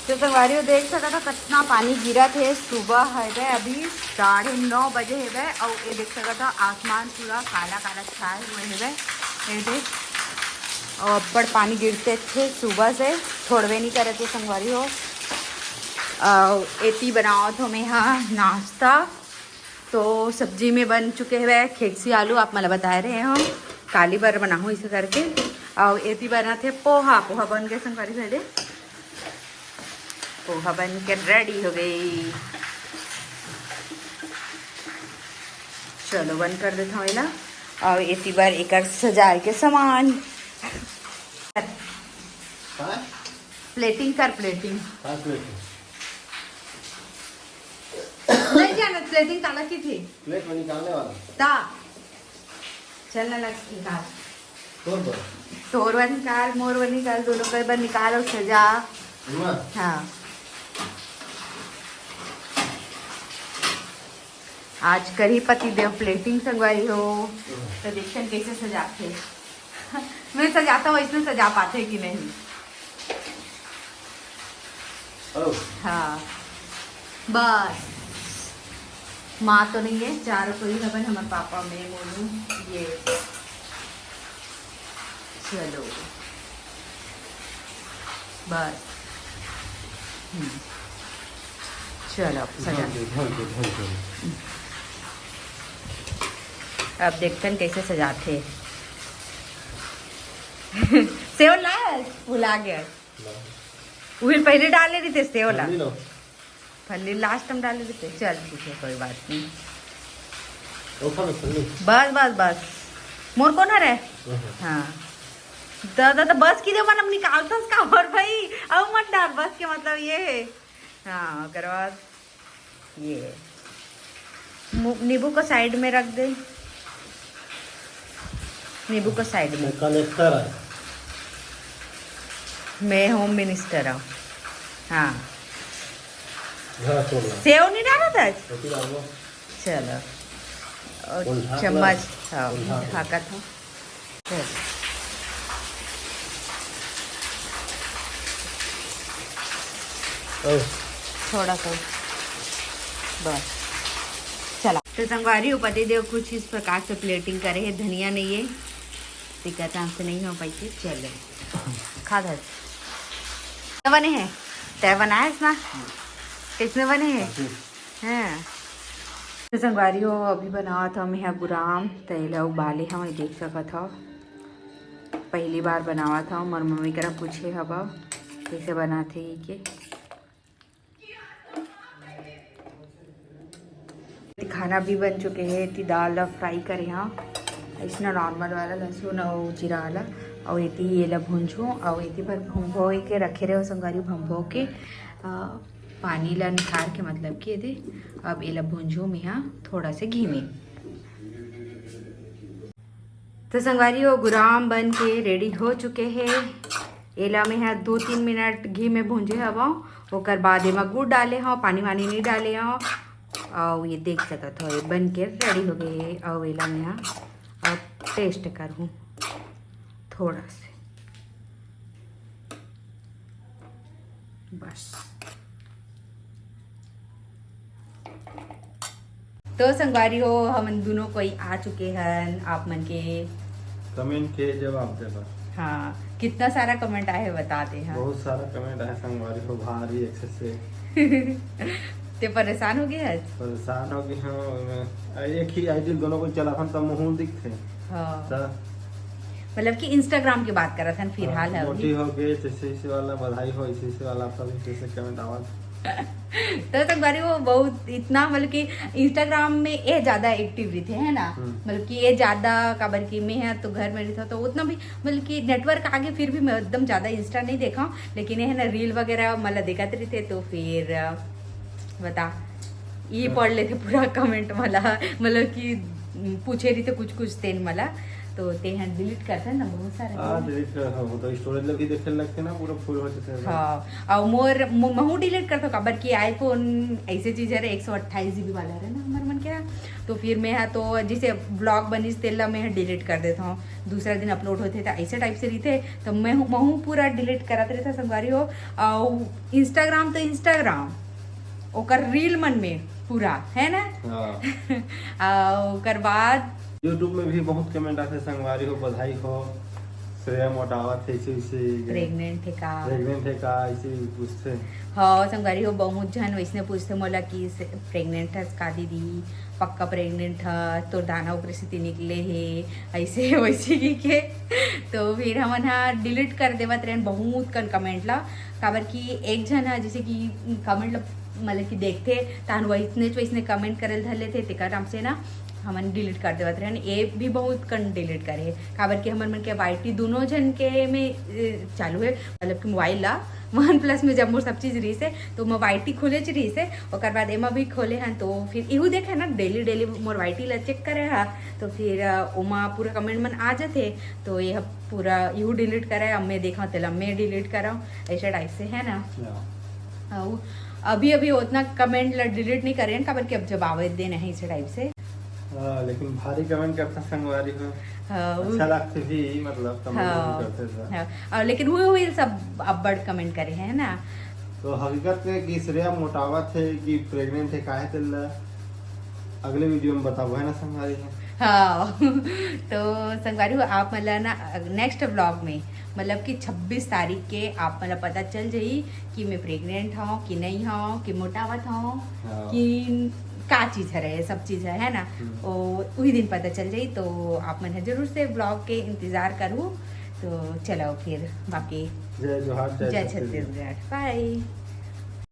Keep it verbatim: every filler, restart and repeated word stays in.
तो संगवारी हो, देख सकत हो कतना पानी गिरत हे। सुबह हवे, अभी साढ़े नौ बजे हवे, अउ ये देख सकत हो आसमान पूरा काला काला छाए हुए हवे। ये देख, अउ अब्बड़ पानी गिरते थे सुबह से, छोड़बे नहीं करत हे संगवारी हो। अउ एती बनावत हो मैं हा नाश्ता। तो सब्जी में बन चुके हुए खेकसी आलू, आप मला बताए रहे हो काली बर बनाहूँ इसे करके। अउ एती बनत हे पोहा, पोहा बन गए संगवारी हो। पोहा बन के रेडी हो गई। चलो बंद कर देता हूँ एला। अउ एती बर एकर सजाए के सामान। हाँ? प्लेटिंग कर, प्लेटिंग। हाँ, प्लेटिंग। नहीं जानत प्लेटिंग काला की थी। प्लेट में निकालने वाला। ता। चल ना लग निकाल। तोर बर। तोर बर निकाल, मोर बर निकाल, दोनों के बर निकाल अउ सजा। हाँ। आज करही पति देव प्लेटिंग संगवारी हो, तो देखन कैसे सजाथे। मैं सजाता हूँ, इसने सजा पाते कि नहीं। हाँ, बस माँ तो नहीं है, चारों कोई हवन, हमारे पापा, मैं, मोनू, ये। चलो, बस। हम्म। चलो, अब सजा। अब देखते हैं कैसे सजाते। सेव लाया? भुला गया। वो भी पहले डाले रही थे सेव ला। फल्ली लास्ट में डाले देते। चल ठीक है, कोई बात नहीं। बस, बस, बस। मोर कोन हरे? हाँ। दादा, तो बस की दे, मन अब निकालता उसका और भाई, अब मत डाल, बस के मतलब ये है। हाँ, ओकर बाद ये मु-, नींबू को साइड में रख दे। नींबू को साइड में। कलेक्टर है। मैं होम मिनिस्टर हूँ। हाँ। सेव नहीं डाला था आज? चलो। और चम्मच, हाँ, ढाका था। थोड़ा सा बस। चला, तो संगवारी हो, पति देव कुछ इस प्रकार से प्लेटिंग करे है। धनिया नहीं है, दिक्कत हमसे नहीं हो पाई थी। चलो, खा धर। क्या बने हैं? तय बनाए इसमें? किसने बने हैं? हाँ। तो संगवारी हो, अभी बनावत हव मेहा गुराम, त एला उबाले हव, देख सकत हव। पहली बार बनावत हव, मोर मम्मी करा पूछे हव, कैसे बनाथे के। खाना भी बन चुके हे। एती दाल ला फ्राई करे हव, अइसना नॉर्मल वाला लहसुन अउ जीरा वाला, अउ एती एला भूंजहूँ, अउ एती भर भंभोई के रखे रहे संगवारी, भंभो के, अ, पानी ला निकाल के, मतलब कि एदे, अब एला भूंजहूँ मेहा थोड़ा से घी में। तो संगवारी हो, गुराम बन के रेडी हो चुके हे। एला मेहा दो तीन मिनट घी में भूंजे हवं, ओकर बाद एमा गुड़ डाले हव, पानी वानी नहीं डाले हव। अउ ये देख सकत हो, ये बन के रेडी हो गए हे। अउ एला मेहा अब टेस्ट करहूँ थोड़ा से। बस। तो संगवारी हो, हमन दोनों कोई आ चुके हन आप मन के कमेंट के जवाब देबा। हाँ, कितना सारा कमेंट आए हे, बता दे। हाँ, बहुत सारा कमेंट आए संगवारी हो, भारी एक से। ते परेशान हो गए हस? परेशान हो गए हव, ओमे एक ही आईडी दोनों कोई चलाथन, तब मुंह दिखथे। हाँ। त मतलब कि Instagram की बात करत हन फिलहाल। हाँ, मोटी हो गए, जैसे इसे वाला बधाई हो, इसे इसे वाला, आप सभी कैसे कमेंट आवाज। तो संगवारी हो, बहुत इतना, मतलब कि Instagram में ये ज्यादा एक्टिव रहिथे, है ना? हम्म। मतलब कि ये ज्यादा, काबर कि मैं है तो घर में रहिथव, तो उतना भी, मतलब कि नेटवर्क आगे, फिर भी मैं एकदम ज्यादा Insta नहीं देखा हूँ, लेकिन ये है ना, रील वगैरह मला देखत रहिथे, तो फिर, अ, बता, ये हाँ। पढ़ लेथे पूरा कमेंट मला, मतलब कि पूछे रहिथे कुछ कुछ तेन मला, तो ते हैं डिलीट करथे ना बहुत सारे। हाँ, डिलीट कर, हाँ, वो तो स्टोरेज लगी देखे लगथे ना, पूरा फुल हो जाथे। हाँ, अउ मोर, मो-, महू डिलीट करथव, काबर कि iPhone ऐसे चीज हरे, एक सौ अट्ठाईस जीबी वाला हरे ना, हमर मन के ना, तो फिर मैं हा तो जैसे vlog बनिस तेला मैं डिलीट कर देता हूँ, दूसरा दिन अपलोड होते तो ऐसे टाइप से रहिथे। तो मैं हूँ महूँ पूरा डिलीट करत रहता संगवारी हो। और इंस्टाग्राम तो इंस्टाग्राम ओकर रील मन में पूरा है ना। हाँ। आ, ओकर बाद यूट्यूब में भी बहुत कमेंट आथे संगवारी हो, बधाई हो, श्रेया मोटावत हे ऐसे ऐसे। प्रेग्नेंट है का? प्रेग्नेंट है का, ऐसे पूछते। हाँ संगवारी हो, बहुत झन वैसने पूछते मोला कि प्रेग्नेंट हस का दीदी, पक्का प्रेग्नेंट ह, तोर दाना ओकरे सेती निकले हे, ऐसे वैसे की के। तो फिर हमन हा डिलीट कर देवत रहन बहुत कन कमेंट ला, काबर कि एक झन ह जैसे कि कमेंट ला मतलब कि देखते तहन वैसने वैसने कमेंट करे धर लेते, तेकर नाम से ना हमन डिलीट कर देवत रहन। ये भी बहुत कन डिलीट करे, काबर कि हमन मन के वाईटी दोनों झन के में ए, चालू है, मतलब कि मोबाइल ला वन प्लस में जब मोर सब चीज रहिस हे तो मैं वाईटी खोले च रहिस हे, ओकर बाद एमा भी खोले हन। तो फिर इहू देखे ना डेली डेली मोर वाईटी ला चेक करे हा, तो फिर अ, ओमा पूरा कमेंट मन आ जाथे। तो ये पूरा इहू डिलीट करे, अब मैं देखा तेला मैं डिलीट करा, ऐसे टाइप से है ना। हाँ। अउ अभी अभी उतना कमेंट ला डिलीट नहीं करे हन, काबर कि अब जब आवे दे नहीं ऐसे टाइप से। हाँ, लेकिन भारी कमेंट करता संगवारी हो। हाँ, वो- अच्छा लगते भी, मतलब कमेंट हाँ। भी करते था। हाँ, और लेकिन वो वो सब अब्बड़ कमेंट करे हैं ना। तो हकीकत में कि श्रेया मोटावत है कि प्रेग्नेंट है, काहे तेला अगले वीडियो में बताबो, है ना संगवारी हो? हाँ तो संगवारी हो, आप मतलब ना नेक्स्ट व्लॉग में मतलब कि छब्बीस तारीख के आप मतलब पता चल जाई कि मैं प्रेग्नेंट हूँ कि नहीं हूँ, कि मोटावत हूँ, हाँ। कि का चीज है, सब चीज है, है ना। हम्म। ओ, वही दिन पता चल जाई। तो आप मन जरूर से व्लॉग के इंतजार करू। तो चलो फिर बाकी जय जोहार, जय जय छत्तीसगढ़। छत्तीसगढ़, बाय।